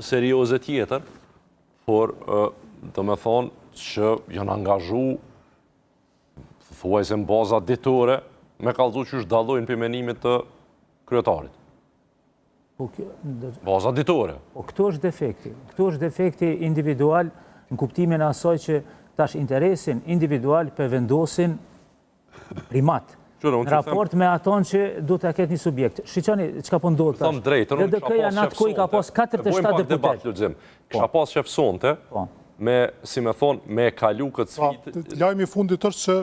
serioze tjetër, por domethonë që janë angazhu thuajse në baza ditore me kallzu qysh dallojnë prej menimit të kryetarit. Po kjo, Baza ditore. Po këtu është defekti. Këtu është defekti individual në kuptimin e asaj që tash interesin individual pe vendosin primat. Në raport me aton që duhet ta ketë një subjekt. Shiqoni çka po ndodh tash. Them drejtën, unë kisha LDK-ja pas në atë kohë i ka pas 47 deputetë. Lulzim. Kisha po. pas qef sonte po. me, si me thonë, me kalu këtë pra, sfidë. Lajmi i fundit është se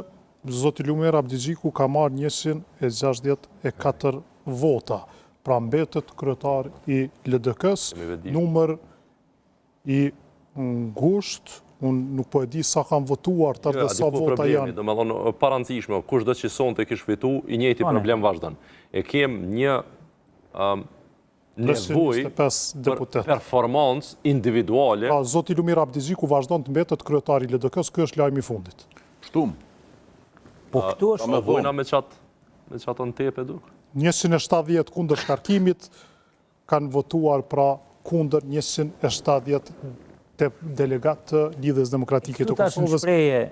zoti Lumir Abdixhiku ka marrë 164 vota. Pra mbetet kryetar i LDK-së, numër i ngushtë, unë nuk po e di sa kanë votuar të dhe sa vota janë. Domethonë, pa rëndësishme, kushdo që sonte kish fitu, i njëjti problem vazhdon. E kem një nevojë për performancë individuale. Pra, zoti Lumir Abdixhiku vazhdon të mbetet kryetar i LDK-së, ky është lajmi i fundit. Shtum. Po këtu është... Nevojna me qatë, me qatë në tepe duk? 170 kundër shkarkimit, kanë votuar pra kundër 170 delegatë të Lidhjes Demokratike të Kosovës.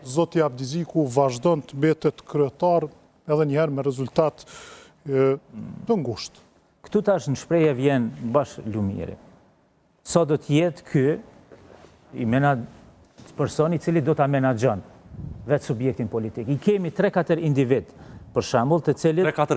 Zoti Abdixhiku vazhdon të mbetet kryetar edhe një herë me rezultat të ngushtë. Këtu tash në shprehje vjen bash Lumiri. Sa do të jetë ky i mena person i cili do ta menaxhon vetë subjektin politik. I kemi 3-4 individ, për shembull, të cilët 3-4.